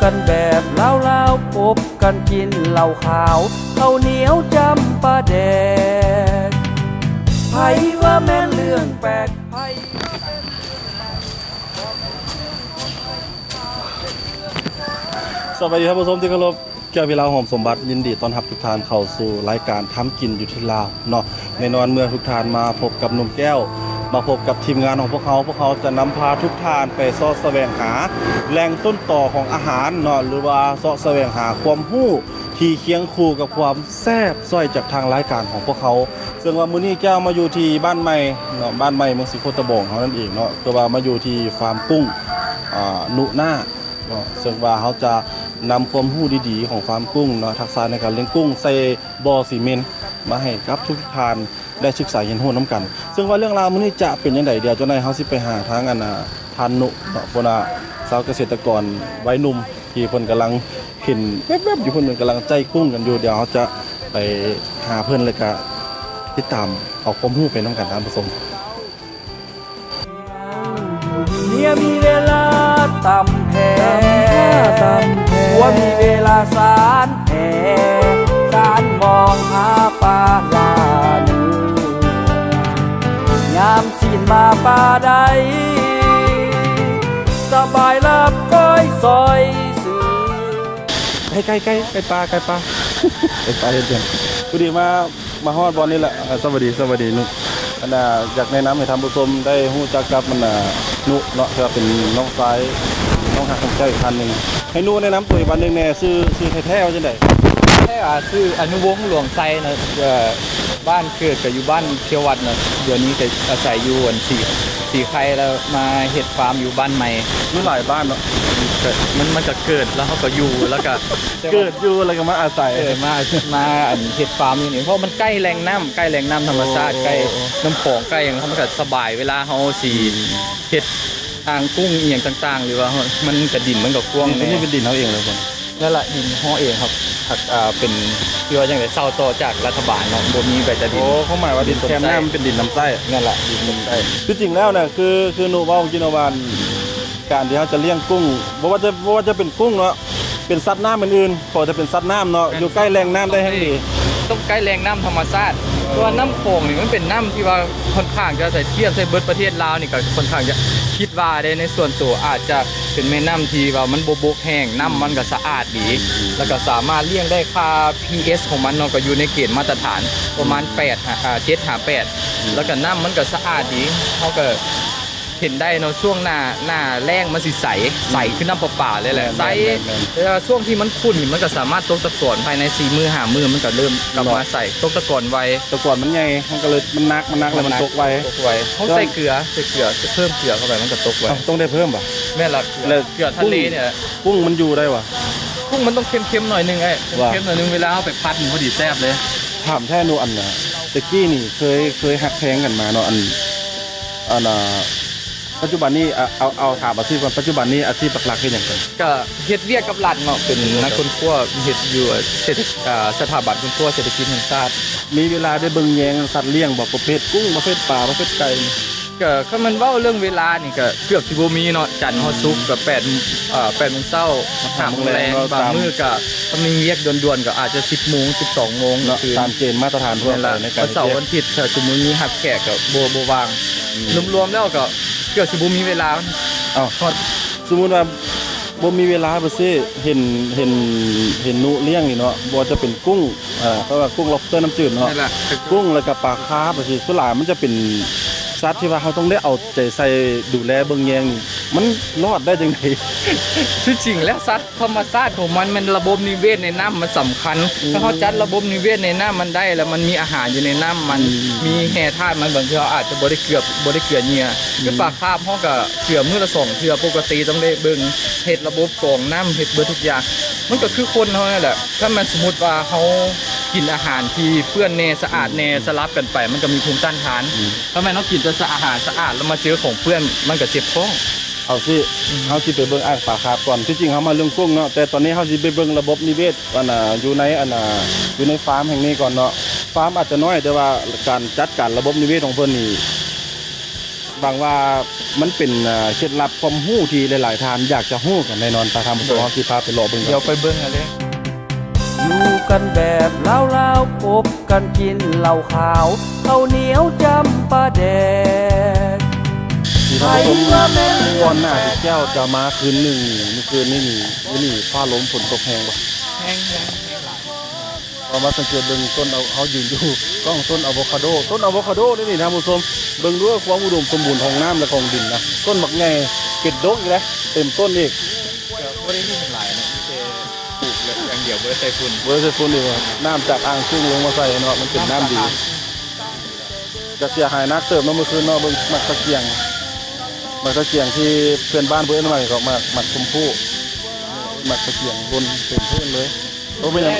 ກັນແບບລາວໆ ພົບກັນກິນເຫຼົ້າຂາວ ເຂົ້າໜຽວຈ້ຳປາແດກ ໃຜວ່າແມ່ນເລື່ອງແປກ ໃຜວ່າແມ່ນເລື່ອງ ສະບາຍດີທ່ານຜູ້ຊົມທີ່ເຄົາລົບ. ແກ້ວ ວິລາ ຫອມສົມບັດ ຍິນດີຕ້ອນຮັບທຸກທ່ານເຂົ້າສູ່ລາຍການທຳກິນຢູ່ທີ່ລາວເນາະ. ແນ່ນອນເມື່ອທຸກທ່ານມາພົບກັບໜຸ່ມແກ້ວ ມາພົບກັບທີມງານຂອງພວກເຮົາ, ພວກເຮົາຈະນຳພາທຸກທ່ານໄປເສາະສະແຫວງຫາແຫຼ່ງຕົ້ນຕໍຂອງອາຫານເນາະ ຫຼືວ່າເສາະສະແຫວງຫາຄວາມຮູ້ທີ່ຄຽງຄູ່ກັບຄວາມແຊບ ຊ່ອຍຈາກທາງລາຍການຂອງພວກເຮົາ. ເຊິ່ງວ່າມື້ນີ້ແກ້ວມາຢູ່ທີ່ບ້ານໃໝ່ເນາະ, ບ້ານໃໝ່ເມືອງສີໂຄດຕະບອງເຮົານັ້ນເອງເນາະ, ຄືວ່າມາຢູ່ທີ່ຟາມກຸ້ງ ອາ ນຸນາ ເນາະ ເຊິ່ງວ່າເຮົາຈະນຳຄວາມຮູ້ດີໆຂອງຟາມກຸ້ງເນາະ, ທັກສະໃນການລ້ຽງກຸ້ງໃສ່ບໍ່ຊີເມັນ ມາໃຫ້ກັບທຸກໆທ່ານໄດ້ສຶກສາຮຽນຮູ້ນຳກັນ. ເຊິ່ງວ່າເລື່ອງລາວມື້ນີ້ຈະເປັນຈັ່ງໃດ ດຽວຈັກໜ້ອຍເຮົາຊິໄປຫາທາງ ອັນ ອາ ທ່ານນຸເນາະ, ເພິ່ນວ່າຊາວກະເສດຕະກອນໄວໜຸ່ມ ທີ່ເພິ່ນກຳລັງເຫັນແວບໆຢູ່ ເພິ່ນກຳລັງໃຈກຸ້ງກັນຢູ່. ດຽວເຮົາຈະໄປຫາເພິ່ນ ແລ້ວກະຕິດຕາມເອົາຄວາມຮູ້ໄປນຳກັນທ່ານຜູ້ຊົມ. ເມຍມີເວລາຕຳແພ ຜົວມີເວລາສານແພ ສານມອງຫາປາລາເໜືອ ຍາມຊີ້ນມາປາໃດ ສະບາຍລັບກ້ອຍຊອຍຊື່. ໄກ່ ໄກ່ ໄກ່ ໄກ່ປ່າ ໄກ່ປ່າ ໄກ່ປ່າເຮັດຫຍັງ? ພໍດີມາ ມາຮອດບ່ອນນີ້ແຫຼະ. ເອີ ສະບາຍດີ ສະບາຍດີນຸ. ອັນນ່າ ຢາກແນະນຳໃຫ້ທ່ານຜູ້ຊົມໄດ້ຮູ້ຈັກກັບ ອັນນ່າ ນຸເນາະ ເຊິ່ງວ່າເປັນນ້ອງຊາຍ ນ້ອງຮັກຂອງເຈົ້າອີກທ່ານໜຶ່ງ. ໃຫ້ນຸແນະນຳຕົວອີກບາດໜຶ່ງແດ່ ຊື່ ຊື່ແທ້ໆວ່າຈັ່ງໃດ? ແທ້ວ່າຊື່ອະນຸວົງ ຫຼວງໄຊເນາະ, ເອີ ບ້ານເກີດກໍຢູ່ບ້ານພຽວວັດເນາະ, ດຽວນີ້ກໍອາໄສຢູ່ອັນສີ ສີໄຄ ແລ້ວມາເຮັດຟາມຢູ່ບ້ານໃໝ່. ຢູ່ຫຼາຍບ້ານເນາະ. ກໍ ມັນ ມັນກໍເກີດ ແລ້ວເຮົາກໍຢູ່ ແລ້ວກໍ ເກີດຢູ່ ແລ້ວກໍມາອາໄສ ເອີ ມາ ມາອັນເຮັດຟາມຢູ່ນີ້ ເພາະມັນໃກ້ແຫຼ່ງນ້ຳ ໃກ້ແຫຼ່ງນ້ຳທຳມະຊາດ ໂອ້ ໃກ້ ໂອ້ ນ້ຳຂອງ ໃກ້ຫຍັງ ມັນກໍສະບາຍ ເວລາເຮົາຊິ ອືມ ເຮັດອ່າງກຸ້ງອີ່ຫຍັງຕ່າງໆ ຫຼືວ່າມັນກະ ດິນມັນກໍກວ້າງແນ່. ນີ້ເປັນດິນເຮົາເອງເລີຍບໍ່? ນັ້ນລະ ດິນເຮົາເອງຄັບ ອາ ເປັນ ຄືວ່າຈັ່ງໃດ ເຊົ່າຕໍ່ຈາກລັດຖະບານເນາະ ບໍ່ມີໃບຕາດິນ. ໂອ້ ຄວາມໝາຍວ່າດິນແຄມນ້ຳ ເປັນດິນນ້ຳໃຊ້. ນັ້ນລະ ດິນນ້ຳໃຊ້. ຄືຈິງແລ້ວນະ ຄື ຄືນຸເວົ້າເມື່ອກີ້ເນາະວ່າ ການທີ່ເຮົາຈະລ້ຽງກຸ້ງ ບໍ່ວ່າຈະ ບໍ່ວ່າຈະເປັນກຸ້ງເນາະ ເປັນສັດນ້ຳອື່ນໆ ຂໍແຕ່ເປັນສັດນ້ຳເນາະ ແມ່ນ ຢູ່ໃກ້ແຫຼ່ງນ້ຳໄດ້ແຮ່ງດີ. ຕ້ອງໃກ້ແຫຼ່ງນ້ຳທຳມະຊາດ ເພາະວ່ານ້ຳຂອງນີ້ມັນເປັນນ້ຳທີ່ວ່າຄ່ອນຂ້າງຈະໃສ່ ທຽບໃສ່ເບິດປະເທດລາວນີ້ກໍຄ່ອນຂ້າງຈະ ຄິດວ່າເດ້ ໃນສ່ວນໂຕອາດຈະເປັນແມ່ນ້ຳທີ່ວ່າມັນບໍ່ບົກແຫ້ງ ນ້ຳມັນກໍສະອາດດີ ແລ້ວກໍສາມາດລ້ຽງໄດ້ ຄ່າ ພີເອັດ ຂອງມັນເນາະ ກໍຢູ່ໃນເກນມາດຕະຖານປະມານແປດ ອາ ເຈັດຫາແປດ ແລ້ວກໍນ້ຳມັນກໍສະອາດດີ ເຮົາກໍ ເຫັນໄດ້ເນາະ ຊ່ວງໜ້າ ໜ້າແລ້ງມັນຊິໃສ ໃສຄືນ້ຳປະປາເລີຍແຫຼະ ໃສ. ແຕ່ວ່າຊ່ວງທີ່ມັນຂຸ້ນນີ້ ມັນກໍສາມາດຕົກຕະກອນພາຍໃນສີ່ມື້ຫ້າມື້ ມັນກໍເລີ່ມກັບມາໃສ ຕົກຕະກອນໄວ. ຕະກອນມັນໃຫຍ່ ມັນກໍເລີຍ ມັນໜັກ ມັນໜັກແລ້ວມັນຕົກໄວ ຕົກໄວ. ເຮົາໃສ່ເກືອ ໃສ່ເກືອ ເພີ່ມເກືອເຂົ້າໄປ ມັນກໍຕົກໄວ. ເອົ້າ ຕ້ອງໄດ້ເພີ່ມຫວາ? ແມ່ນລະ ເກືອ ເກືອທະເລນີ້ແຫຼະ. ກຸ້ງມັນຢູ່ໄດ້ຫວາ? ກຸ້ງມັນຕ້ອງເຄັມໆໜ້ອຍໜຶ່ງ ອ້າຍ ເຄັມໆໜ້ອຍໜຶ່ງ ເວລາເຮົາໄປຜັດນີ້ ພໍດີແຊບເລີຍ. ຖາມແທ້ໜູ ອັນນ່າ ແຕ່ກີ້ນີ້ເຄີຍ ເຄີຍຮັກແພງກັນມາເນາະ ອັນ ອັນນ່າ ປັດຈຸບັນນີ້ ເອົາ ເອົາ ເອົາຖາມອາຊີບກ່ອນ ປັດຈຸບັນນີ້ອາຊີບຫຼັກໆເຮັດຫຍັງກັນ? ກະເຮັດວຽກກັບລັດເນາະ ເປັນນັກຄົ້ນຄວ້າ ເຮັດຢູ່ເສດຖະ ອາ ສະຖາບັນຄົ້ນຄວ້າເສດຖະກິດແຫ່ງຊາດ. ມີເວລາໄດ້ເບິ່ງແຍງສັດລ້ຽງບໍ່? ປະເພດກຸ້ງ ປະເພດປາ ປະເພດໄກ່. ກະຄັນແມ່ນເວົ້າເລື່ອງເວລານີ້ ກະເກືອບຊິບໍ່ມີເນາະ ຈັນຮອດສຸກກະແປດ ເອີ ແປດໂມງເຊົ້າ ຫ້າໂມງແລງ. ບາງມື້ກະ ຖ້າມີວຽກດ່ວນໆ ກໍອາດຈະສິບໂມງ ສິບສອງໂມງເນາະ ຕາມເກນມາດຕະຖານທົ່ວໄປໃນການເຮັດວຽກ. ວັນເສົາວັນທິດ ຖ້າສົມມຸດມີຮັບແຂກກໍບໍ່ ບໍ່ວ່າງ. ອືມ ລວມໆແລ້ວກໍເກືອບຊິບໍ່ມີເວລາ. ເອົ້າ ຮອດ ສົມມຸດວ່າບໍ່ມີເວລາ ບໍ່ຊິເຫັນ ເຫັນ ເຫັນນຸລ້ຽງນີ້ເນາະ ບໍ່ວ່າຈະເປັນກຸ້ງ ເອີ ເພາະວ່າກຸ້ງ lobster ນ້ຳຈືດເນາະ ກຸ້ງ ແລ້ວກໍປາຄາບ ຈັ່ງຊີ້ ສ່ວນຫຼາຍມັນຈະເປັນສັດທີ່ວ່າເຮົາຕ້ອງໄດ້ເອົາໃຈໃສ່ ດູແລເບິ່ງແຍງນີ້ ມັນລອດໄດ້ຈັ່ງໃດ? ທີ່ຈິງແລ້ວສັດ ທຳມະຊາດຂອງມັນແມ່ນລະບົບນິເວດໃນນ້ຳມັນສຳຄັນ. ອືມ ຖ້າເຮົາຈັດລະບົບນິເວດໃນນ້ຳມັນໄດ້ ແລ້ວມັນມີອາຫານຢູ່ໃນນ້ຳມັນ ອືມ ມີແຮ່ທາດມັນ ບາງເທື່ອເຮົາອາດຈະບໍ່ໄດ້ເກືອ ບໍ່ໄດ້ເກືອເຫຍື່ອ. ອືມ ຄືປາຄາບ ເຮົາກະເກືອເໝື່ອລະສອງເທື່ອ ປົກກະຕິຕ້ອງໄດ້ເບິ່ງ ເຮັດລະບົບກອງນ້ຳ ເຮັດເບິດທຸກຢ່າງ. ມັນກະຄືຄົນເຮົານັ້ນແຫຼະ ຖ້າແມ່ນສົມມຸດວ່າເຮົາກິນອາຫານທີ່ເປື້ອນແນ່ ສະອາດແນ່ ອືມ ສະຫຼັບກັນໄປ ມັນກະມີພູມຕ້ານທານ. ອືມ ຖ້າແມ່ນເຮົາກິນແຕ່ສະ ອາຫານສະອາດ ແລ້ວມາເຈີຂອງເປື້ອນ ມັນກະເຈັບທ້ອງ. ເອົາຊິ ອືມ ເຮົາຊິໄປເບິ່ງອ່າງປາຄາບກ່ອນ. ທີ່ຈິງເຮົາມາເລື່ອງກຸ້ງເນາະ ແຕ່ຕອນນີ້ເຮົາຊິໄປເບິ່ງລະບົບນິເວດ ອັນນ່າ ຢູ່ໃນ ອັນນ່າ ຢູ່ໃນຟາມແຫ່ງນີ້ກ່ອນເນາະ. ຟາມອາດຈະນ້ອຍ ແຕ່ວ່າການຈັດການລະບົບນິເວດຂອງເພິ່ນນີ້ ຫວັງວ່າມັນເປັນ ເອີ ເຄັດລັບຄວາມຮູ້ທີ່ຫຼາຍໆທ່ານຢາກຈະຮູ້ກັນແນ່ນອນ. ຕາທາງຜູ້ຊົມ ໂດຍ ເຮົາຊິພາໄປເລາະເບິ່ງ ດຽວໄປເບິ່ງກັນເລີຍ. ຢູ່ກັນແບບລາວໆ ພົບກັນກິນເຫຼົ້າຂາວ ເຂົ້າໜຽວຈຳປາແດກ ທີ່ທ່ານຜູ້ຊົມ ກ່ອນໜ້າທີ່ແກ້ວຈະມາຄືນໜຶ່ງ ມື້ຄືນນີ້ນີ້ ມື້ນີ້ຟ້າລົມຝົນຕົກແຮງບໍ່? ແຮງ ແຮງ ແຮງຫຼາຍ. ເຮົາມາສັງເກດເບິ່ງຕົ້ນ ເຮົາ ເຮົາຢືນຢູ່ກ້ອງຕົ້ນອາໂວຄາໂດ ຕົ້ນອາໂວຄາໂດນີ້ນີ້ ທ່ານຜູ້ຊົມ ເບິ່ງດູຄວາມອຸດົມສົມບູນຂອງນ້ຳ ແລະ ຂອງດິນນະ ຕົ້ນບັກໃຫຍ່ເປັນດົກອີກເດ້ ເຕັມຕົ້ນອີກ. ກໍບໍ່ໄດ້ຮຸ່ງຫຼາຍເນາະ ມີແຕ່ປູກແບບຢ່າງດຽວ ບໍ່ໄດ້ໃສ່ຝຸ່ນ ບໍ່ໄດ້ໃສ່ຝຸ່ນອີກ. ນ້ຳຈາກອ່າງສູງລົງມາໃສ່ເນາະ ມັນເປັນນ້ຳດີ. ກໍເສຍຫາຍໜັກເຕີບເນາະ ມື້ຄືນເນາະ. ເບິ່ງໝາກຕະກຽງ ໝາກຕະກຽງທີ່ເພື່ອນບ້ານເພິ່ນເອີ້ນວ່າຫຍັງເກາະ ໝາກ ໝາກຊົມພູ້ ໝາກຕະກຽງຫຼົ່ນເຕັມພື້ນເລີຍ. ໂອ້ ເປັນຫຍັງ?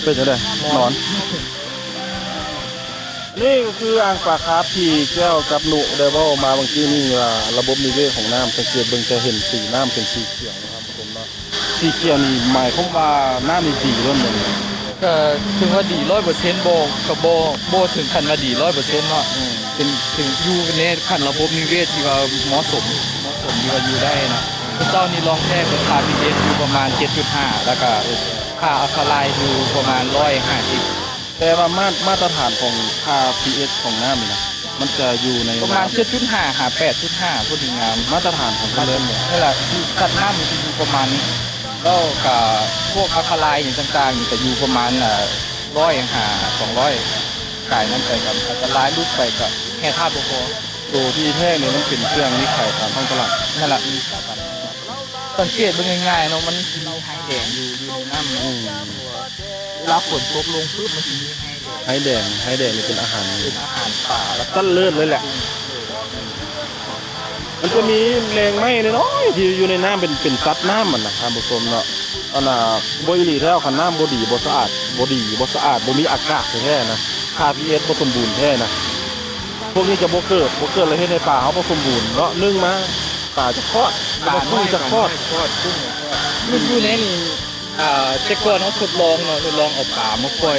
ເປັນຈັ່ງໃດ? ນອນ. ນີ້ກໍຄືອ່າງປາຄາບທີ່ແກ້ວກັບນຸໄດ້ເວົ້າມາບາງກີ້ນີ້ວ່າ ລະບົບນິເວດຂອງນ້ຳ ສັງເກດເບິ່ງຈະເຫັນສີນ້ຳເປັນສີຂຽວນະ ທ່ານຜູ້ຊົມເນາະ. ສີຂຽວນີ້ໝາຍຄວາມວ່ານ້ຳນີ້ດີລ້ວນບໍ່? ກໍເຖິງວ່າດີຮ້ອຍເປີເຊັນບໍ່ ກໍບໍ່ ບໍ່ເຖິງຂັ້ນວ່າດີຮ້ອຍເປີເຊັນເນາະ. ອືມ ເປັນ ເຖິງຢູ່ໃນຂັ້ນລະບົບນິເວດທີ່ວ່າເໝາະສົມ ເໝາະສົມທີ່ວ່າຢູ່ໄດ້ເນາະ. ອືມ ມື້ເຊົ້ານີ້ລອງແທກເປັນຄ່າ pH ຢູ່ປະມານ ເຈັດຈຸດຫ້າ ແລ້ວກໍຄ່າ alkaline ຢູ່ປະມານ ຮ້ອຍຫ້າສິບ. ແຕ່ວ່າມາດ ມາດຕະຖານຂອງຄ່າ pH ຂອງນ້ຳນີ້ນະ ມັນຈະຢູ່ໃນ ປະມານ ເຈັດຈຸດຫ້າ ຫາ ແປດຈຸດຫ້າ ພໍດີງາມ ມາດຕະຖານຂອງເພິ່ນເລີຍ. ນັ້ນແຫຼະ ທີ່ສັດນ້ຳມັນຈະຢູ່ປະມານນີ້ ແລ້ວກະພວກ alkaline ຫຍັງຕ່າງໆ ນີ້ກະຢູ່ປະມານ ເອີ ຮ້ອຍຫາ ສອງຮ້ອຍ ກາຍນັ້ນໄປ ກໍ alkaline ຫຼຸດໄປ ກໍແຮ່ທາດບໍ່ພໍ. ໂຕທີ່ແທ້ນີ້ມັນເປັນເຄື່ອງມີຂາຍຕາມທ້ອງຕະຫຼາດ. ນັ້ນແຫຼະ ມີຂາຍຕາມ ສັງເກດເບິ່ງງ່າຍໆເນາະ ມັນມີໄຮແດງຢູ່ ຢູ່ໃນນ້ຳ. ອືມ ເວລາຝົນຕົກລົງປຶບ ມັນຊິມີໄຮແດງ ໄຮແດງ ໄຮແດງນີ້ເປັນອາຫານ ເປັນອາຫານປາ ຊັ້ນເລີດເລີຍແຫຼະ. ມັນຈະມີແມງໄມ້ນ້ອຍໆທີ່ຢູ່ໃນນ້ຳ ເປັນ ເປັນສັດນ້ຳຫັ້ນນະ ທ່ານຜູ້ຊົມເນາະ. ອັນນ່າ ບໍ່ອີ່ຫຼີແທ້ ຄັນນ້ຳບໍ່ດີ ບໍ່ສະອາດ ບໍ່ດີ ບໍ່ສະອາດ ບໍ່ມີອາກາດແທ້ໆນະ ຄ່າ pH ບໍ່ສົມບູນແທ້ນະ ພວກນີ້ຈະບໍ່ເກີດ ບໍ່ເກີດ ແລ້ວເຮັດໃຫ້ປາເຮົາບໍ່ສົມບູນເນາະ. ໜຶ່ງມາ ປາຈະຄອດ ປານ້ອຍ ປານ້ອຍຈະຄອດ ຄອດ ກຸ້ງ ຢູ່ ຢູ່ໃນນີ້ ອ່າ ແຕ່ກ່ອນເຮົາທົດລອງເນາະ ທົດລອງເອົາປາມາປ່ອຍ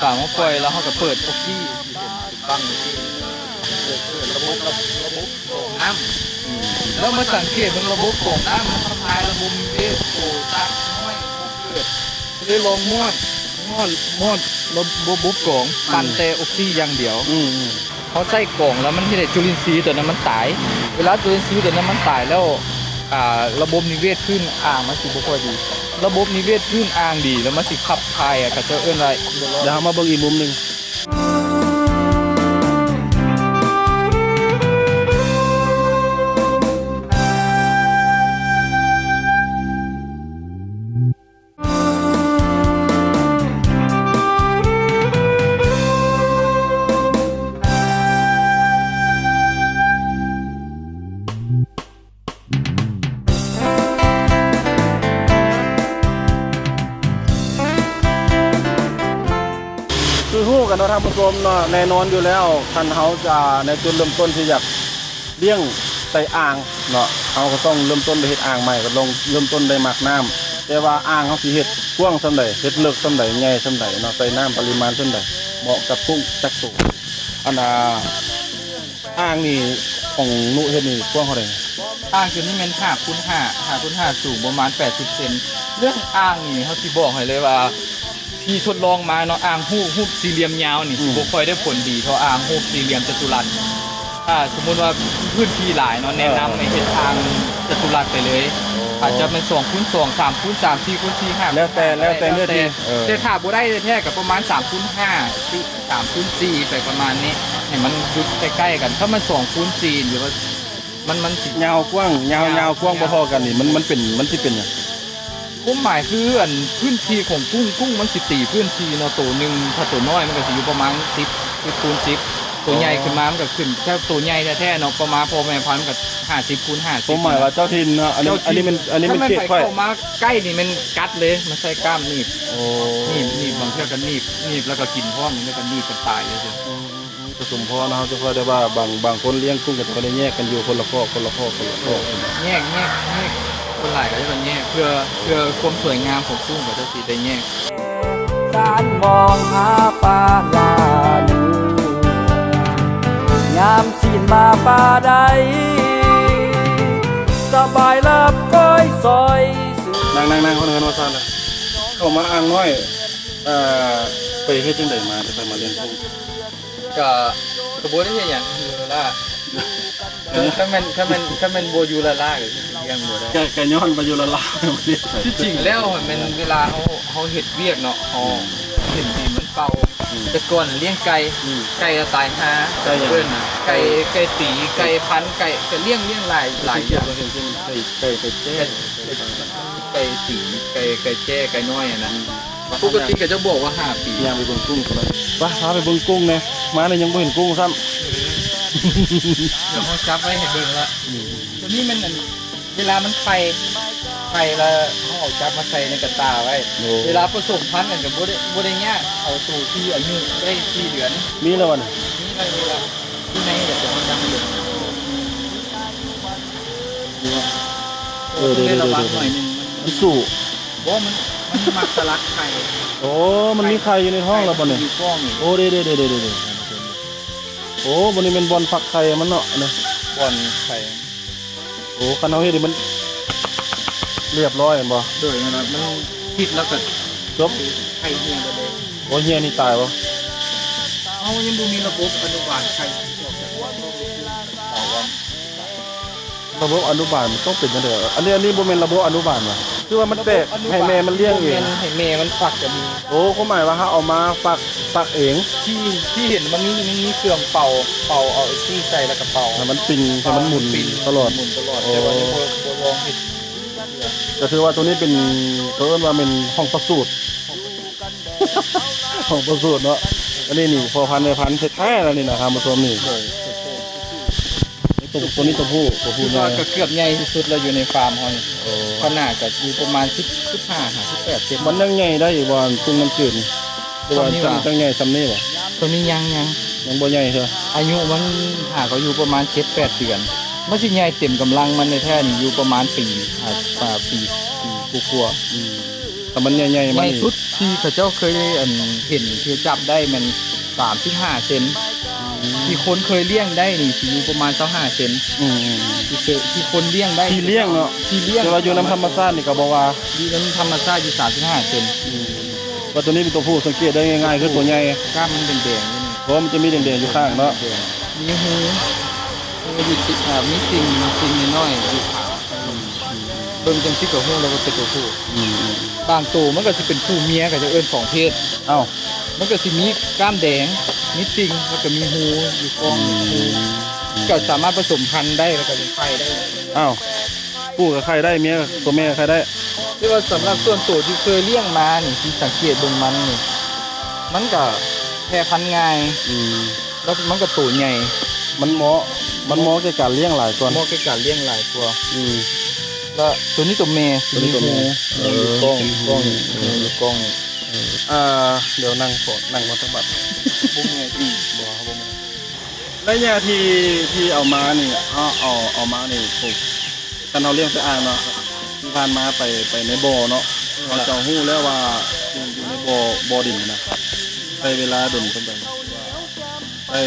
ປາມາປ່ອຍ ແລ້ວເຮົາກໍເປີດອອກຊີ ທີ່ເຫັນຕັ້ງຢູ່ທີ່ ເປີດ ເປີດລະບົບ ລະບົບກອງນ້ຳ. ອືມ ແລ້ວມາສັງເກດເບິ່ງລະບົບກອງນ້ຳ ມັນທຳລາຍລະບົບນິເວດ ໂຕສັດນ້ອຍບໍ່ເກີດ ເລີຍລອງມອດ ມອດ ມອດລະບົບກອງ ອືມ ປັ່ນແຕ່ອອກຊີຢ່າງດຽວ. ອືມ ເຮົາໃສ່ກອງແລ້ວມັນເຮັດໃຫ້ຈຸລິນຊີຕົວນັ້ນມັນຕາຍ. ເວລາຈຸລິນຊີຕົວນັ້ນມັນຕາຍແລ້ວ ອ່າ ລະບົບນິເວດພື້ນອ່າງມັນຊິບໍ່ຄ່ອຍດີ. ລະບົບນິເວດພື້ນອ່າງດີ ແລ້ວມັນຊິຂັບຖ່າຍ ເຂົາເຈົ້າເອີ້ນວ່າ ດຽວເຮົາມາເບິ່ງອີກມຸມໜຶ່ງ. ຄືຮູ້ກັນເນາະທ່ານຜູ້ຊົມເນາະ ແນ່ນອນຢູ່ແລ້ວ ຄັນເຮົາຈະ ໃນຈຸດເລີ່ມຕົ້ນທີ່ຢາກ ລ້ຽງໃສ່ອ່າງເນາະ ເຮົາກໍຕ້ອງເລີ່ມຕົ້ນໄດ້ເຮັດອ່າງໃໝ່ ກໍຕ້ອງເລີ່ມຕົ້ນໄດ້ໝາກນ້ຳ ແຕ່ວ່າອ່າງເຮົາຊິເຮັດກວ້າງສ່ຳໃດ ເຮັດເລິກສ່ຳໃດ ໃຫຍ່ສ່ຳໃດເນາະ ໃສ່ນ້ຳປະລິມານສ່ຳໃດ ເໝາະກັບກຸ້ງຈັກໂຕ. ອັນນ່າ ອ່າງນີ້ຂອງນຸເຮັດນີ້ກວ້າງເທົ່າໃດ? ອ່າງຕົວນີ້ແມ່ນຫ້າຄູນຫ້າ ຫ້າຄູນຫ້າ ສູງປະມານແປດສິບເຊັນ. ເລື່ອງອ່າງນີ້ເຮົາຊິບອກໃຫ້ເລີຍວ່າ ທີ່ທົດລອງມາເນາະ ອ່າງຮູບ ຮູບສີ່ຫຼ່ຽມຍາວນີ້ ອືມ ຊິບໍ່ຄ່ອຍໄດ້ຜົນດີເທົ່າອ່າງຮູບສີ່ຫຼ່ຽມຈະຕຸລັດ. ຖ້າສົມມຸດວ່າພື້ນທີ່ຫຼາຍເນາະ ເອີ ແນະນຳໃຫ້ເຮັດອ່າງຈະຕຸລັດໄປເລີຍ ໂອ້ ອາດຈະແມ່ນສອງຄູນສອງ ສາມຄູນສາມ ສີ່ຄູນສີ່ ຫ້າຄູນຫ້າ ແລ້ວແຕ່ ແລ້ວແຕ່ເນື້ອທີ່ ແລ້ວແຕ່ ເອີ ແຕ່ຖ້າບໍ່ໄດ້ແທ້ໆກໍປະມານສາມຄູນຫ້າ ສາມຄູນສີ່ ໄປປະມານນີ້ ໃຫ້ມັນຢູ່ໃກ້ໆກັນ. ຖ້າມັນສອງຄູນສີ່ ຫຼືວ່າ ມັນ ມັນຊິຍາວກວ້າງ ຍາວ ຍາວ ຍາວກວ້າງບໍ່ເທົ່າກັນນີ້ ມັນ ມັນເປັນ ມັນຊິເປັນຫຍັງ? ຄວາມໝາຍຄື ອັນ ພື້ນທີ່ຂອງກຸ້ງ ກຸ້ງມັນຊິຕີພື້ນທີ່ເນາະ ໂຕໜຶ່ງ ຖ້າໂຕນ້ອຍມັນກໍຊິຢູ່ປະມານສິບ ສິບຄູນສິບ ໂຕໃຫຍ່ ໂອ້ ຂຶ້ນມາມັນກໍຂຶ້ນ ຖ້າໂຕໃຫຍ່ແທ້ໆເນາະ ປະມານພໍ່ແມ່ພັນມັນກໍຫ້າສິບຄູນຫ້າສິບ. ຄວາມໝາຍວ່າເຈົ້າຖິ່ນເນາະ ອັນນີ້ ເຈົ້າຖິ່ນ ອັນນີ້ມັນເຂດຂ້ອຍ ຖ້າແມ່ນໄປເຂົ້າມາໃກ້ນີ້ແມ່ນກັດເລີຍ ມັນໃຊ້ກ້າມໜີບ ໂອ້ ໜີບ ໜີບ ບາງເທື່ອກໍໜີບ ໜີບແລ້ວກໍກິນພ້ອມ ແລ້ວກໍໜີບກັນຕາຍເລີຍ. ອືມ ອືມ ອືມ ກໍສົມພໍເນາະ ເຮົາຈະຄ່ອຍໄດ້ວ່າບາງ ບາງຄົນລ້ຽງກຸ້ງກໍຈະໄດ້ແຍກກັນຢູ່ຄົນລະຄອກ ຄົນລະຄອກ ຄົນລະຄອກ ແຍກ ແຍກ ແຍກ ສ່ວນຫຼາຍກໍຈະແຍກ ເພື່ອ ເພື່ອຄວາມສວຍງາມຂອງກຸ້ງ ເຂົາເຈົ້າຊິໄດ້ແຍກ. ຍາມຊີ້ນມາປ່າໃດ ສະບາຍລາບກ້ອຍຊອຍຊື່. ນັ່ງໆໆ ເຂົາມາອ່າງນ້ອຍ ເອີ ໄປເຮັດຈັ່ງໃດມາ ຈັ່ງໄດ້ມາລ້ຽງກຸ້ງ? ກະ ກະບໍ່ໄດ້ເຮັດຫຍັງ ຢູ່ລະລາ. ເອີ ຄັນແມ່ນ ຄັນແມ່ນ ຄັນແມ່ນບໍ່ຢູ່ລະລາ ກະຄືຊິລ້ຽງບໍ່ໄດ້. ກະ ກະຍ້ອນວ່າຢູ່ລະລາ ທີ່ຈິງແລ້ວມັນແມ່ນເວລາເຮົາ ເຮົາເຮັດວຽກເນາະ ເຮົາ ອືມ ເຫັນດີມັນເປົ່າ. ອືມ ແຕ່ກ່ອນລ້ຽງໄກ່ ອືມ ໄກ່ລະຕາຍຫ່າ ໄກ່ຫຍັງ? ເອີ້ນນະ ໄກ່ ໄກ່ຕີ ໄກ່ພັນ ໄກ່ ກະລ້ຽງ ລ້ຽງຫຼາຍ ຫຼາຍຢ່າງ ໄກ່ ໄກ່ ໄກ່ແຈ້ ໄກ່ ໄກ່ຕີ ໄກ່ ໄກ່ແຈ້ ໄກ່ນ້ອຍຫັ້ນນະ. ອືມ ປົກກະຕິເຂົາເຈົ້າບອກວ່າຫ້າປີ. ຍ່າງໄປເບິ່ງກຸ້ງຊັ້ນນະ ໄປ ພາໄປເບິ່ງກຸ້ງແດ່ ມານີ້ຍັງບໍ່ເຫັນກຸ້ງຊ້ຳ. ດຽວເຮົາຈັບໄວ້ໃຫ້ເບິ່ງລະ. ອືມ ໂຕນີ້ແມ່ນອັນ ເວລາມັນໄຂ່ ໄຂ່ລະເຮົາເອົາຈັບມາໃສ່ໃນກະຕ່າໄວ້. ໂອ້ ເວລາປະສົມພັນກັນກະບໍ່ໄດ້ ບໍ່ໄດ້ຍາກ ເອົາໂຕທີ່ອາຍຸໄດ້ສີ່ເດືອນ. ມີແລ້ວວະນີ້? ມີແລ້ວ ມີແລ້ວ ຢູ່ໃນກະຕົວດຳຢູ່. ເອີ ເດ້ໆໆໆ ໄດ້ລະວັງໜ້ອຍໜຶ່ງ ມັນ ມັນສູ້. ບໍ່ ມັນ ມັນມັກສະຫຼັດໄຂ່. ໂອ້ ມັນມີໄຂ່ຢູ່ໃນທ້ອງແລ້ວບໍ່ນີ້? ໄຂ່ມັນຢູ່ກ້ອງນີ້. ໂອ້ ເດ້ໆໆໆໆ ໂອ້ ບ່ອນນີ້ແມ່ນບ່ອນຟັກໄຂ່ມັນເນາະ ອັນນີ້ ບ່ອນໄຂ່. ໂອ້ ຄັນເຮົາເຮັດໃຫ້ມັນລຽບຮ້ອຍແມ່ນບໍ່? ໂດຍ ແມ່ນລະ ມັນຕິດແລ້ວກະຈົບ ໄຂ່ເຫ່ຍໄປເລີຍ. ໂອ້ ເຫ່ຍນີ້ຕາຍບໍ່? ເຮົາຍັງບໍ່ມີລະບົບອະນຸບານໄຂ່ອອກຈາກ ລະບົບອະນຸບານມັນຕ້ອງເປັນຈັ່ງໃດ? ອັນນີ້ ອັນນີ້ບໍ່ແມ່ນລະບົບອະນຸບານຫວາ? ຄືວ່າມັນແຕກ ລະບົບອະນຸບານ ໃຫ້ແມ່ມັນລ້ຽງເອງ ແມ່ນໃຫ້ແມ່ມັນຟັກກະມີ. ໂອ້ ຄວາມໝາຍວ່າເຮົາເອົາມາຟັກ ຟັກເອງ. ທີ່ ທີ່ເຫັນມັນມີ ມີ ມີເຄື່ອງເປົ່າ ເປົ່າເອົາຊີ້ໃສ່ລະກະເປົ່າ ໃຫ້ມັນປິ່ນ ໃຫ້ມັນໝຸນ ເປົ່າໃຫ້ມັນປິ່ນຕະຫຼອດ ໝຸນຕະຫຼອດ. ໂອ້ ແຕ່ວ່າຍັງບໍ່ ບໍ່ລອງເຮັດ. ກະຖືວ່າໂຕນີ້ເປັນ ເຂົາເອີ້ນວ່າແມ່ນຫ້ອງປະສູດ ຫ້ອງປະສູດເນາະ. ອັນນີ້ນີ້ພໍ່ພັນແມ່ພັນແທ້ໆ ລະນີ້ນະ ທ່ານຜູ້ຊົມນີ້. ໂດຍ ໂຕ ໂຕນີ້ໂຕຜູ້ ໂຕຜູ້ໃຫຍ່ ກະເກືອບໃຫຍ່ທີ່ສຸດລະຢູ່ໃນຟາມເຮົານີ້. ໂອ້ ຂະໜາດກະຢູ່ປະມານສິບ ສິບຫ້າຫາສິບແປດເຊັນ. ມັນຍັງໃຫຍ່ໄດ້ອີກບໍ່ ກຸ້ງນ້ຳຈືດນີ້? ຫຼືວ່າ ສ່ຳນີ້ຫວາ? ຈັ່ງ ຈັ່ງໃຫຍ່ສ່ຳນີ້ຫວາ? ໂຕນີ້ຍັງ ຍັງ ຍັງບໍ່ໃຫຍ່ເທື່ອ. ອາຍຸມັນຫາກະຢູ່ປະມານເຈັດແປດເດືອນ. ມັນຊິໃຫຍ່ເຕັມກຳລັງມັນແທ້ໆນີ້ຢູ່ປະມານປີ ອາ ປີ ປີກວ່າໆ. ອືມ ຖ້າມັນໃຫຍ່ໆ ໃຫຍ່ສຸດທີ່ເຂົາເຈົ້າເຄີຍ ອັນ ເຫັນ ທີ່ຈັບໄດ້ແມ່ນສາມສິບຫ້າເຊັນ. ອືມ ທີ່ຄົນເຄີຍລ້ຽງໄດ້ນີ້ຊິຢູ່ປະມານຊາວຫ້າເຊັນ. ອືມ ທີ່ເຄີຍ ທີ່ຄົນລ້ຽງໄດ້ ທີ່ລ້ຽງເນາະ ທີ່ລ້ຽງ ແຕ່ວ່າຢູ່ນຳທຳມະຊາດນີ້ກະບໍ່ວ່າ ຢູ່ນຳທຳມະຊາດຢູ່ສາມສິບຫ້າເຊັນ. ອືມ ວ່າໂຕນີ້ເປັນໂຕຜູ້ ສັງເກດໄດ້ງ່າຍໆ ຄືໂຕໃຫຍ່ ກ້າມມັນແດງໆ ຢູ່ນີ້ ເພາະວ່າມັນຈະມີແດງໆ ຢູ່ຂ້າງເນາະ. ແດງ ມີຮູ ມີຢູ່ຕິ ອາ ມີຕິ່ງ ຕິ່ງນ້ອຍໆ ຢູ່ຂາ. ເບິ່ງຈັ່ງຊີ້ກະຮູ້ແລ້ວວ່າເປັນໂຕຜູ້. ອືມ ບາງໂຕມັນກະຊິເປັນຜູ້ເມຍ ເຂົາເຈົ້າເອີ້ນສອງເພດ. ເອົ້າ ມັນກະຊິມີກ້າມແດງ ມີຕິ່ງ ແລ້ວກະມີຮູຢູ່ກ້ອງ. ອືມ ກະສາມາດປະສົມພັນໄດ້ ແລ້ວກະເປັນໄຂ່ໄດ້. ເອົ້າ ຜູ້ກະໄຂ່ໄດ້ ເມຍ ໂຕແມ່ກະໄຂ່ໄດ້. ແຕ່ວ່າສຳລັບສ່ວນໂຕທີ່ເຄີຍລ້ຽງມານີ້ ທີ່ສັງເກດເບິ່ງມັນນີ້ ມັນກະແຜ່ພັນງ່າຍ. ອືມ ແລ້ວມັນກະໂຕໃຫຍ່ ມັນເໝາະ ມັນເໝາະແກ່ການລ້ຽງຫຼາຍກ່ອນ ເໝາະແກ່ການລ້ຽງຫຼາຍກວ່າ. ອືມ ແລ້ວໂຕນີ້ໂຕແມ່ ໂຕນີ້ໂຕແມ່. ເອີ ຢູ່ກ້ອງ ເອີ ຢູ່ກ້ອງນີ້ ເອີ ຢູ່ກ້ອງນີ້. ເອີ ອ່າ ດຽວນັ່ງ ຂໍນັ່ງກ່ອນຈັກບາດ. ບໍ່ເມື່ອຍຕິ? ບໍ່ ບໍ່ເມື່ອຍ. ໄລຍະທີ່ ທີ່ເອົາມານີ້ ເອົາ ເອົາ ເອົາມານີ້ ໂອ້ ຄັນເຮົາລ້ຽງໃສ່ອ່າງເນາະ ທີ່ຜ່ານມາໄປ ໄປໃນບໍ່ເນາະ ເອີ ເຮົາຈະຮູ້ແລ້ວວ່າຢູ່ ຢູ່ໃນບໍ່ ບໍ່ດິນນະ ໃຊ້ເວລາດົນປານໃດ? ໄດ້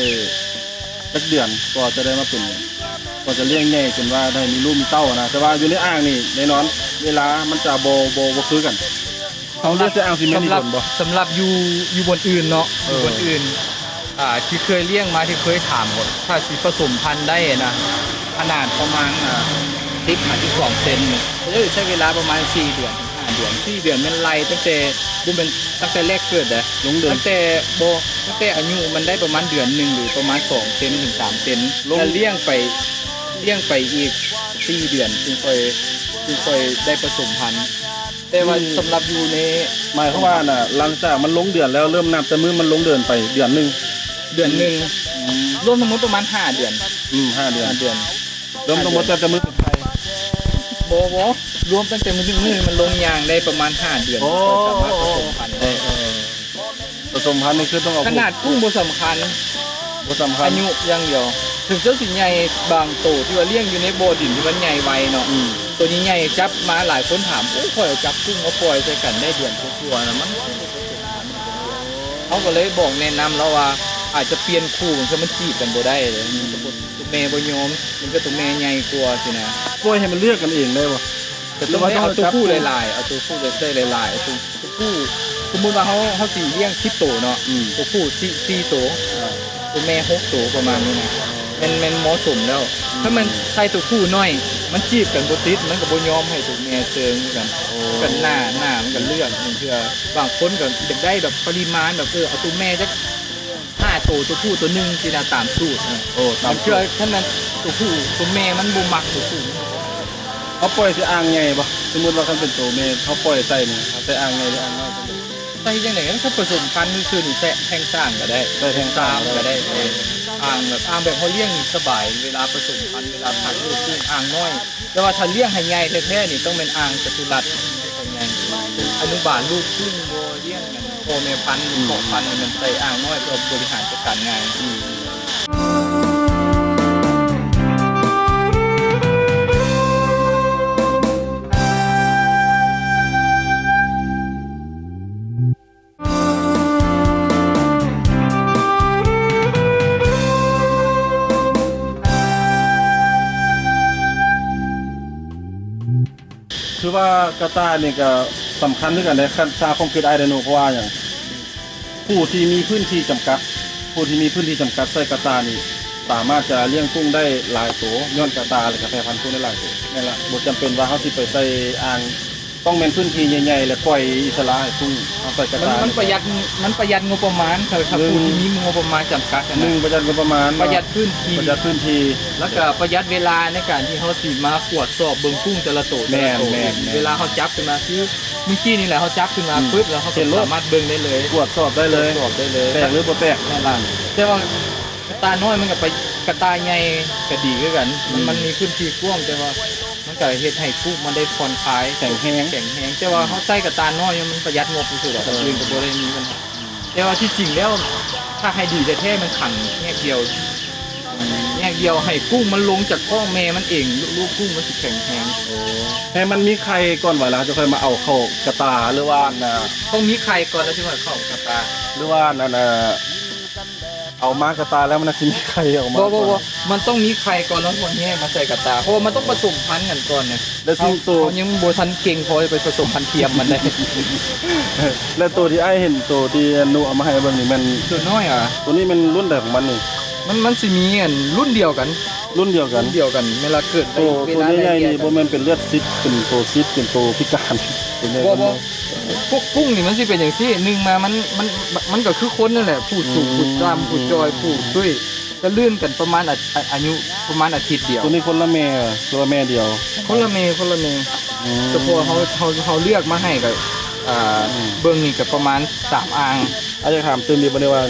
ຈັກເດືອນກວ່າຈະໄດ້ມາເປັນ ກວ່າຈະລ້ຽງໃຫຍ່ຈົນວ່າໄດ້ມີລູກມີເຕົ້ານະ? ແຕ່ວ່າຢູ່ໃນອ່າງນີ້ແນ່ນອນ ເວລາມັນຈະບໍ່ ບໍ່ ບໍ່ຄືກັນ. ເຮົາເລືອກຈະເອົາຊິແມ່ນອີກຄົນບໍ່? ສຳລັບ ສຳລັບຢູ່ ຢູ່ບ່ອນອື່ນເນາະ ເອີ ຢູ່ບ່ອນອື່ນ ອ່າ ທີ່ເຄີຍລ້ຽງມາ ທີ່ເຄີຍຖາມວ່າ ຖ້າຊິປະສົມພັນໄດ້ນະ ຂະໜາດປະມານ ອ່າ ສິບຫາສິບສອງເຊັນນີ້ ເອີ ໃຊ້ເວລາປະມານສີ່ເດືອນ ຫ້າເດືອນ ສີ່ເດືອນແມ່ນໄລ່ຕັ້ງແຕ່ ບໍ່ແມ່ນຕັ້ງແຕ່ແລກເກີດເດ້ ລົງເດີ່ນ ຕັ້ງແຕ່ ບໍ່ ຕັ້ງແຕ່ອາຍຸມັນໄດ້ປະມານເດືອນໜຶ່ງ ຫຼື ປະມານສອງເຊັນເຖິງສາມເຊັນ ລົງ ແລ້ວລ້ຽງໄປ ລ້ຽງໄປອີກສີ່ເດືອນ ຈຶ່ງຄ່ອຍ ຈຶ່ງຄ່ອຍໄດ້ປະສົມພັນ. ແຕ່ວ່າ ອືມ ສຳລັບຢູ່ໃນ ໝາຍຄວາມວ່ານະ ຫຼັງຈາກມັນລົງເດືອນແລ້ວ ເລີ່ມນັບແຕ່ມື້ມັນລົງເດີ່ນໄປເດືອນໜຶ່ງ ເດືອນໜຶ່ງ ອືມ ລວມທັງໝົດປະມານຫ້າເດືອນ. ອືມ ຫ້າເດືອນ ຫ້າເດືອນ ລວມທັງໝົດ ຫ້າເດືອນ ແຕ່ມື້ໄຂ່ ບໍ່ ບໍ່ ລວມຕັ້ງແຕ່ມື້ ມື້ມັນລົງຍ່າງໄດ້ປະມານຫ້າເດືອນ ໂອ້ ກໍສາມາດປະສົມພັນໄດ້. ເອີ ເອີ ປະສົມພັນນີ້ຄືຕ້ອງເອົາ ຂະໜາດກຸ້ງບໍ່ສຳຄັນ ບໍ່ສຳຄັນ ອາຍຸຢ່າງດຽວ. ເຖິງເຈົ້າຊິໃຫຍ່ ບາງໂຕທີ່ວ່າລ້ຽງຢູ່ໃນບໍ່ດິນທີ່ມັນໃຫຍ່ໄວເນາະ ອືມ ໂຕໃຫຍ່ໆ ຈັບມາ ຫຼາຍຄົນຖາມ ໂອ້ ຂ້ອຍເອົາຈັບກຸ້ງມາປ່ອຍໃສ່ກັນໄດ້ເດືອນກວ່າໆນະ ມັນຄືບໍ່ປະສົມພັນ. ເຮົາກໍເລີຍບອກແນະນຳລາວວ່າ ອາດຈະປ່ຽນຄູ່ ບາງເທື່ອມັນຈີບກັນບໍ່ໄດ້ເດ້ ມັນກໍບໍ່ ຕົວແມ່ບໍ່ຍອມ ບາງເທື່ອຕົວແມ່ໃຫຍ່ກວ່າຊີ້ນະ. ປ່ອຍໃຫ້ມັນເລືອກກັນເອງໄດ້ບໍ່? ກໍຕ້ອງໄດ້ເອົາຕົວຜູ້ຫຼາຍໆ ເອົາຕົວຜູ້ໄດ້ຫຼາຍໆ ເອົາຕົວ ຕົວຜູ້ ສົມມຸດວ່າເຮົາ ເຮົາຊິລ້ຽງສິບໂຕເນາະ ອືມ ຕົວຜູ້ສີ່ ສີ່ໂຕ ອ່າ ຕົວແມ່ຫົກໂຕ ປະມານນີ້ນະ ແມ່ນ ແມ່ນເໝາະສົມແລ້ວ. ອືມ ຖ້າມັນໃສ່ຕົວຜູ້ໜ້ອຍ ມັນຈີບກັນບໍ່ຕິດ ມັນກໍບໍ່ຍອມໃຫ້ຕົວແມ່ເຊີງຄືກັນ. ໂອ້ ກັນໜ້າ ໜ້າມັນກໍເລືອກ ບາງເທື່ອບາງຄົນກໍຢາກໄດ້ແບບປະລິມານແບບ ເອີ ເອົາຕົວແມ່ຈັກ ຫ້າໂຕ ຕົວຜູ້ຕົວໜຶ່ງຊີ້ນະ ຕາມສູດນະ. ໂອ້ ຕາມສູດ ບາງເທື່ອຄັນແມ່ນຕົວຜູ້ ຕົວແມ່ມັນບໍ່ມັກຕົວຜູ້. ເຮົາປ່ອຍໃສ່ອ່າງໃຫຍ່ບໍ່? ສົມມຸດວ່າຄັນເປັນຕົວແມ່ ເຮົາປ່ອຍໃສ່ນີ້ ເຮົາໃສ່ອ່າງໃຫຍ່ ຫຼື ອ່າງນ້ອຍ? ໃສ່ຈັ່ງໃດ? ຄັນປະສົມພັນຊື່ໆນີ້ ໃສ່ແທງຊ້າງກໍໄດ້ ໃສ່ແທງຊ້າງກໍໄດ້ ອ່າງແບບ ອ່າງແບບເຮົາລ້ຽງສະບາຍ ເວລາປະສົມພັນ ເວລາພັກລູກກຸ້ງ ອ່າງນ້ອຍ. ແຕ່ວ່າຖ້າລ້ຽງໃຫ້ໃຫຍ່ແທ້ໆນີ້ ຕ້ອງແມ່ນອ່າງຈະຕຸລັດໃຫ້ໃຫຍ່ ເປັນອະນຸບານລູກກຸ້ງ ບໍ່ລ້ຽງອັນພໍ່ແມ່ພັນ ຫຼື ພໍ່ພັນ ມັນໃສ່ອ່າງນ້ອຍ ເພື່ອບໍລິຫານຈັດການງ່າຍ. ຄືວ່າກະຕ່າຍນີ້ກໍສຳຄັນຄືກັນເດ້ ຄັນສາຄວາມຄິດອ້າຍເດ້ເນາະ. ເພາະວ່າຫຍັງ? ຜູ້ທີ່ມີພື້ນທີ່ຈຳກັດ ຜູ້ທີ່ມີພື້ນທີ່ຈຳກັດໃສ່ກະຕ່າຍນີ້ ສາມາດຈະລ້ຽງກຸ້ງໄດ້ຫຼາຍໂຕ ຍ້ອນກະຕ່າຍ ແລ້ວກໍແຜ່ພັນກຸ້ງໄດ້ຫຼາຍໂຕ. ແມ່ນລະ ບໍ່ຈຳເປັນວ່າເຮົາຊິໄປໃສ່ອ່າງ ຕ້ອງແມ່ນພື້ນທີ່ໃຫຍ່ໆ ແລ້ວປ່ອຍອິດສະຫຼະໃຫ້ກຸ້ງ. ເຮົາໃສ່ກະຕ່າຍ ມັນປະຢັດ ມັນປະຢັດງົບປະມານ ຖ້າ ຖ້າຜູ້ທີ່ມີງົບປະມານຈຳກັດຫັ້ນນະ. ໜຶ່ງ ປະຢັດງົບປະມານ ປະຢັດພື້ນທີ່ ປະຢັດພື້ນທີ່ ແລ້ວກໍປະຢັດເວລາໃນການທີ່ເຮົາຊິມາກວດສອບເບິ່ງກຸ້ງແຕ່ລະໂຕ ແຕ່ລະໂຕ. ແມ່ນໆໆ ເວລາເຮົາຈັບຂຶ້ນມາ ຄືມື້ກີ້ນີ້ແຫຼະ ເຮົາຈັບຂຶ້ນມາປຶບ ແລ້ວເຮົາກໍສາມາດເບິ່ງໄດ້ເລີຍ ກວດສອບໄດ້ເລີຍ ກວດສອບໄດ້ເລີຍ ແຕກຫຼືບໍ່ແຕກ. ແມ່ນລະ ແຕ່ວ່າ ກະຕ່າຍນ້ອຍມັນກໍໄປ ກະຕ່າຍໃຫຍ່ກໍດີຄືກັນ ມັນ ອືມ ມັນມີພື້ນທີ່ກວ້າງ ແຕ່ວ່າມັນກໍເຮັດໃຫ້ກຸ້ງມັນໄດ້ຜ່ອນຄາຍ ແຂງແຮງ ແຂງແຮງ. ແຕ່ວ່າເຮົາໃຊ້ກະຕ່າຍນ້ອຍ ມັນປະຢັດງົບທີ່ສຸດແລ້ວ ເອີ ອື່ນກໍບໍ່ໄດ້ມີບັນຫາ. ແຕ່ວ່າທີ່ຈິງແລ້ວ ຖ້າໃຫ້ດີແທ້ໆ ມັນຂັງແຍກດຽວ ອືມ ແຍກດຽວ ໃຫ້ກຸ້ງມັນລົງຈາກທ້ອງແມ່ມັນເອງ ລູກ ລູກກຸ້ງມັນຊິແຂງແຮງ. ໂອ້ ໃຫ້ມັນມີໄຂ່ກ່ອນວ່າ ແລ້ວເຮົາຈະຄ່ອຍມາເອົາເຂົ້າກະຕ່າຍ ຫຼືວ່າອັນນ່າ ຕ້ອງມີໄຂ່ກ່ອນ ແລ້ວຈຶ່ງເອົາເຂົ້າກະຕ່າຍ ຫຼືວ່າອັນນ່າ ເອົາມາກະຕ່າຍແລ້ວມັນຊິມີໄຂ່ອອກມາ. ບໍ່ ບໍ່ ບໍ່ ມັນຕ້ອງມີໄຂ່ກ່ອນ ແລ້ວມັນແຍກມາໃສ່ກະຕ່າຍ ເພາະວ່າມັນຕ້ອງປະສົມພັນກັນກ່ອນນະ. ແລ້ວຊິງໂຕ ເຮົາ ເຮົາຍັງບໍ່ທັນເກັ່ງພໍໄປປະສົມພັນທຽມມັນໄດ້. ແລ້ວໂຕທີ່ອ້າຍເຫັນ ໂຕທີ່ອະນຸເອົາມາໃຫ້ເບິ່ງນີ້ແມ່ນ ໂຕນ້ອຍຫວາ? ໂຕນີ້ແມ່ນລຸ້ນໃດຂອງມັນນີ້? ມັນ ມັນຊິມີອັນລຸ້ນດຽວກັນ ລຸ້ນດຽວກັນ ລຸ້ນດຽວກັນ ເວລາເກີດ ໂຕ ເວລາ ໂຕໃຫຍ່ໆນີ້ ໄລ່ເລຍກັນ ບໍ່ແມ່ນເປັນເລືອດຊິດ ເປັນໂຕຊິດ ເປັນໂຕພິການ ເປັນແນວ ບໍ່ ບໍ່ ນັ້ນບໍ່? ພວກກຸ້ງນີ້ມັນຊິເປັນຈັ່ງຊີ້ ໜຶ່ງມາ ມັນ ມັນ ມັນກໍຄືຄົນນັ້ນແຫຼະ ຜູ້ສູງ ອືມ ຜູ້ຕ່ຳ ອືມ ຜູ້ຈ່ອຍ ອືມ ຜູ້ຕຸ້ຍ ຈະລື່ນກັນປະມານອາ ອາ ອາຍຸປະມານອາທິດດຽວ. ໂຕນີ້ຄົນລະແມ່ ຫຼືວ່າແມ່ດຽວ? ຄົນລະແມ່ ຄົນລະແມ່. ອືມ ສະເພາະເຮົາ ເຮົາ ເຮົາເລືອກມາໃຫ້ກໍ ອ່າ ອືມ ເບິ່ງນີ້ກໍປະມານສາມອ່າງ. ອາ ຢາກຖາມຕື່ມອີກບໍ່ໄດ້ວ່າ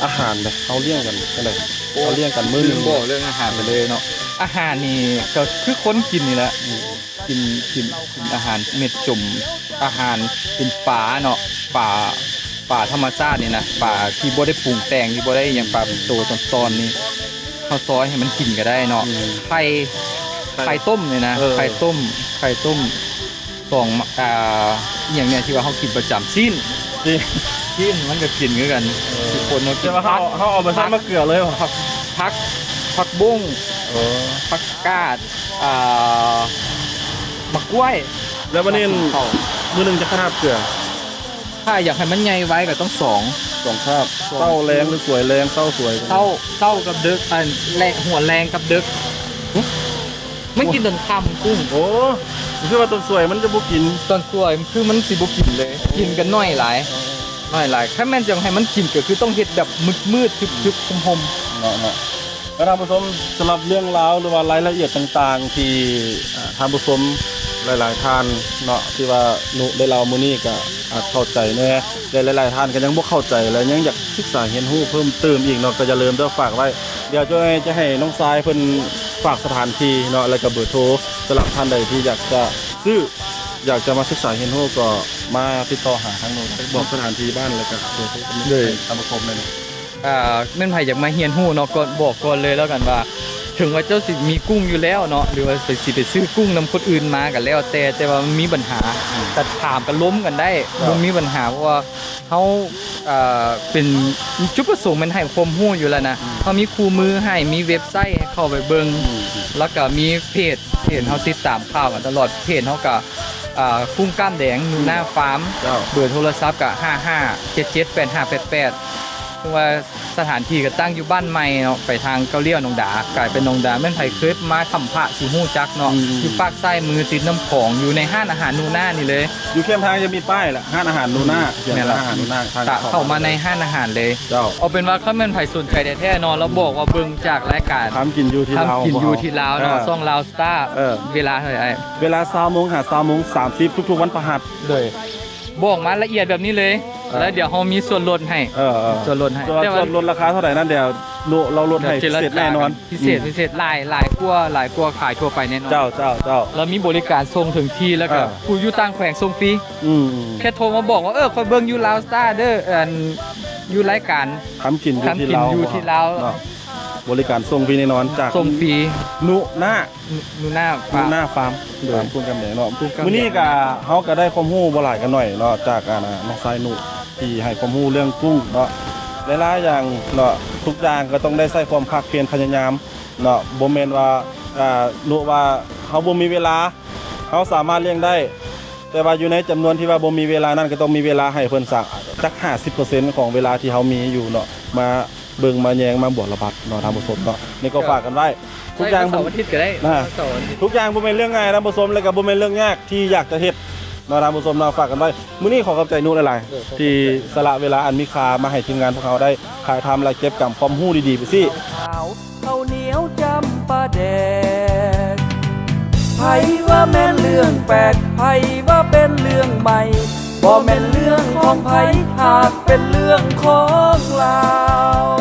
ອາຫານເດ ເຮົາລ້ຽງກັນຈັ່ງໃດ? ໂອ້ ເຮົາລ້ຽງກັນມື້ໜຶ່ງ ລືມບອກເລື່ອງອາຫານໄປເລີຍເນາະ. ອືມ ອາຫານນີ້ກໍຄືຄົນກິນນີ້ແຫຼະ ອືມ ກິນ ກິນ ກິນອາຫານເມັດຈົມ ອາຫານເປັນປາເນາະ ປາ ປາທຳມະຊາດນີ້ນະ ປາທີ່ບໍ່ໄດ້ປຸງແຕ່ງ ທີ່ບໍ່ໄດ້ຫຍັງ ປາເປັນໂຕຕອນໆນີ້ ເຮົາຊອຍໃຫ້ມັນກິນກໍໄດ້ເນາະ. ອືມ ໄຂ່ ໄຂ່ ໄຂ່ຕົ້ມນີ້ນະ ເອີ ໄຂ່ຕົ້ມ ໄຂ່ຕົ້ມ ສອງ ອ່າ ອີ່ຫຍັງແດ່ທີ່ວ່າເຮົາກິນປະຈຳ ຊີ້ນ ຊີ້ນ ຊີ້ນມັນກໍກິນຄືກັນ ເອີ ທຸກຄົນເນາະ. ແຕ່ວ່າເຮົາ ເຮົາເອົາໄປໃສ່ໝາກເກືອເລີຍບໍ່? ຜັກ ຜັກ ຜັກບົ້ງ ເອີ ຜັກກາດ ອ່າ ໝາກກ້ວຍ. ແລ້ວບັດນີ້ ມື້ໜຶ່ງຈັກຄາບເກືອ? ຖ້າຢາກໃຫ້ມັນໃຫຍ່ໄວກໍຕ້ອງສອງ ສອງຄາບ ສອງ ເຊົ້າແລງ ຄື ຫຼື ສວຍແລງ ເຊົ້າສວຍ ເຊົ້າ ເຊົ້າກັບເດິກ ອັນ ແລະ ຫົວແລງກັບເດິກ. ຫຶ? ມັນກິນຕອນຄ່ຳກຸ້ງ. ໂອ້ ຄືວ່າຕອນສວຍມັນຈະບໍ່ກິນ. ຕອນສວຍຄືມັນຊິບໍ່ກິນເລີຍ ກິນກັນໜ້ອຍຫຼາຍ ໜ້ອຍຫຼາຍ. ຄັນແມ່ນຈະໃຫ້ມັນກິນກໍຄືຕ້ອງເຮັດແບບມືດໆ ທຶບໆ ຫົ່ມໆ ເນາະ ເນາະ. ແລ້ວທ່ານຜູ້ຊົມ ສຳລັບເລື່ອງລາວ ຫຼືວ່າລາຍລະອຽດຕ່າງໆ ທີ່ ເອີ ທ່ານຜູ້ຊົມຫຼາຍໆທ່ານເນາະ ທີ່ວ່ານຸໄດ້ເລົ່າມື້ນີ້ ກໍອາດເຂົ້າໃຈແດ່ ແລະ ຫຼາຍໆທ່ານກໍຍັງບໍ່ເຂົ້າໃຈ ແລະ ຍັງຢາກສຶກສາຮຽນຮູ້ເພີ່ມເຕີມອີກເນາະ ກໍຢ່າລືມເດີ ຝາກໄວ້. ດຽວຈະ ຈະໃຫ້ນ້ອງຊາຍເພິ່ນຝາກສະຖານທີ່ເນາະ ແລ້ວກໍເບີໂທ ສຳລັບທ່ານໃດທີ່ຢາກຈະຊື້ ຢາກຈະມາສຶກສາຮຽນຮູ້ ກໍມາຕິດຕໍ່ຫາທາງໂນ້ນ ບອກສະຖານທີ່ບ້ານ ແລ້ວກໍເບີໂທກັບ ໂດຍ ທ່ານຜູ້ຊົມແດ່. ອ່າ ແມ່ນໃຜຢາກມາຮຽນຮູ້ເນາະ ກໍບອກກ່ອນເລີຍແລ້ວກັນວ່າ ເຖິງວ່າເຈົ້າຊິມີກຸ້ງຢູ່ແລ້ວເນາະ ຫຼືວ່າໄປ ຊິໄປຊື້ກຸ້ງນຳຄົນອື່ນມາກໍແລ້ວແຕ່ ແຕ່ວ່າມັນມີບັນຫາ ອືມ ກໍຖາມ ກໍລົມກັນໄດ້ ເຈົ້າ ບໍ່ມີບັນຫາ ເພາະວ່າເຮົາ ເອີ ເປັນ ຈຸດປະສົງແມ່ນໃຫ້ຄວາມຮູ້ຢູ່ແລ້ວນະ ອືມ ເຮົາມີຄູ່ມືໃຫ້ ມີເວັບໄຊໃຫ້ເຂົ້າໄປເບິ່ງ ອືມ ແລ້ວກໍມີເພຈ ເພຈເຮົາ ອືມ ຕິດຕາມຂ່າວກັນຕະຫຼອດ ເພຈເຮົາກໍ ອ່າ ກຸ້ງກ້າມແດງ ໜູນາຟາມ ເຈົ້າ ເບີໂທລະສັບກະ ຫ້າຫ້າເຈັດເຈັດແປດຫ້າແປດແປດ ເຊິ່ງວ່າສະຖານທີ່ກະຕັ້ງຢູ່ບ້ານໃໝ່ເນາະ ໄປທາງເກົ້າລ້ຽວໜອງດາ ກາຍເປັນໜອງດາ ແມ່ນໃຜເຄີຍມາຖ້ຳພະຊິຮູ້ຈັກເນາະ ອືມ ຢູ່ປາກຊ້າຍມືຕິດນ້ຳຂອງ ຢູ່ໃນຮ້ານອາຫານໜູນານີ້ເລີຍ ຢູ່ເຄມທາງຈະມີປ້າຍລະ ຮ້ານອາຫານໜູນາ ອືມ ແມ່ນລະ ຮ້ານອາຫານໜູນາ ຕາມເຂົ້າມາໃນຮ້ານອາຫານເລີຍ ເຈົ້າ ເອົາເປັນວ່າຄັນແມ່ນໃຜສົນໃຈແທ້ໆເນາະ ລາວບອກວ່າເບິ່ງຈາກລາຍການ ຄຳກິນຢູ່ທີ່ລາວ ຄຳກິນຢູ່ທີ່ລາວເນາະ ເຈົ້າ ຊ່ອງລາວສະຕາ ເອີ ເວລາເທົ່າໃດອ້າຍ? ເວລາຊາວໂມງຫາຊາວໂມງສາມສິບ ທຸກໆວັນພະຫັດ ໂດຍ ບອກມາລະອຽດແບບນີ້ເລີຍ ເອີ ແລ້ວດຽວເຮົາມີສ່ວນລົດໃຫ້ ເອີໆ ສ່ວນລົດໃຫ້ ແຕ່ວ່າ ແຕ່ວ່າສ່ວນລົດລາຄາເທົ່າໃດນັ້ນ ດຽວເຮົາລົດໃຫ້ພິເສດແນ່ນອນ ພິເສດ ອືມ ພິເສດ ຫຼາຍ ຫຼາຍກວ່າ ຫຼາຍກວ່າຂາຍທົ່ວໄປແນ່ນອນ ເຈົ້າ ເຈົ້າ ເຈົ້າ ແລ້ວມີບໍລິການສົ່ງເຖິງທີ່ ແລ້ວກໍ ເອີ ຜູ້ຢູ່ຕ່າງແຂວງສົ່ງຟຣີ ອືມ ແຄ່ໂທມາບອກວ່າ ເອີ ຂ້ອຍເບິ່ງຢູ່ລາວສະຕາເດີ້ ອັນ ຢູ່ລາຍການ ຄຳກິນຢູ່ທີ່ລາວ ຄຳກິນຢູ່ທີ່ລາວ ເນາະ ບໍລິການສົ່ງຟຣີແນ່ນອນ ຈາກ ສົ່ງຟຣີ ໜູນາ ໜູນາຟາມ ໜູນາຟາມ ໂດຍ ຟາມກຸ້ງກ້າມແດງເນາະ ກຸ້ງກ້າມແດງ ມື້ນີ້ກະເຮົາກະໄດ້ຄວາມຮູ້ບໍ່ຫຼາຍກະໜ້ອຍເນາະ ຈາກ ອັນ ນ້ອງຊາຍນຸ ທີ່ໃຫ້ຄວາມຮູ້ເລື່ອງກຸ້ງເນາະ ຫຼາຍໆຢ່າງເນາະ ທຸກຢ່າງກະຕ້ອງໄດ້ໃຊ້ຄວາມພາກພຽນພະຍາຍາມເນາະ ບໍ່ແມ່ນວ່າ ອາ ນຸວ່າເຮົາບໍ່ມີເວລາ ເຮົາສາມາດລ້ຽງໄດ້ ແຕ່ວ່າຢູ່ໃນຈຳນວນທີ່ວ່າບໍ່ມີເວລານັ້ນ ກະຕ້ອງມີເວລາໃຫ້ເພິ່ນສະ ຈັກຫ້າສິບເປີເຊັນຂອງເວລາທີ່ເຮົາມີຢູ່ເນາະ ມາ ເບິ່ງມາແຍງມາບົວລະບັດເນາະທ່ານຜູ້ຊົມເນາະ ນີ້ກໍຝາກກັນໄວ້ ທຸກຢ່າງ ໃຊ້ເສົາອາທິດກໍໄດ້ ນະ ເສົາອາທິດ ທຸກຢ່າງບໍ່ແມ່ນເລື່ອງງ່າຍທ່ານຜູ້ຊົມ ແລະກໍບໍ່ແມ່ນເລື່ອງຍາກທີ່ຢາກຈະເຮັດເນາະທ່ານຜູ້ຊົມເນາະ ຝາກກັນໄວ້ ມື້ນີ້ຂໍຂອບໃຈນຸຫຼາຍໆ ເອີ ຂອບໃຈ ທີ່ສະຫຼະເວລາອັນມີຄ່າມາໃຫ້ທີມງານພວກເຮົາໄດ້ຖ່າຍທຳ ແລະເກັບກຳຄວາມຮູ້ດີໆໄປຊີ້ ເຂົ້າໜຽວຈຳປາແດກ ໃຜວ່າແມ່ນເລື່ອງແປກ ໃຜວ່າເປັນເລື່ອງໃໝ່ ບໍ່ແມ່ນເລື່ອງຂອງໃຜ ຫາກເປັນເລື່ອງຂອງລາວ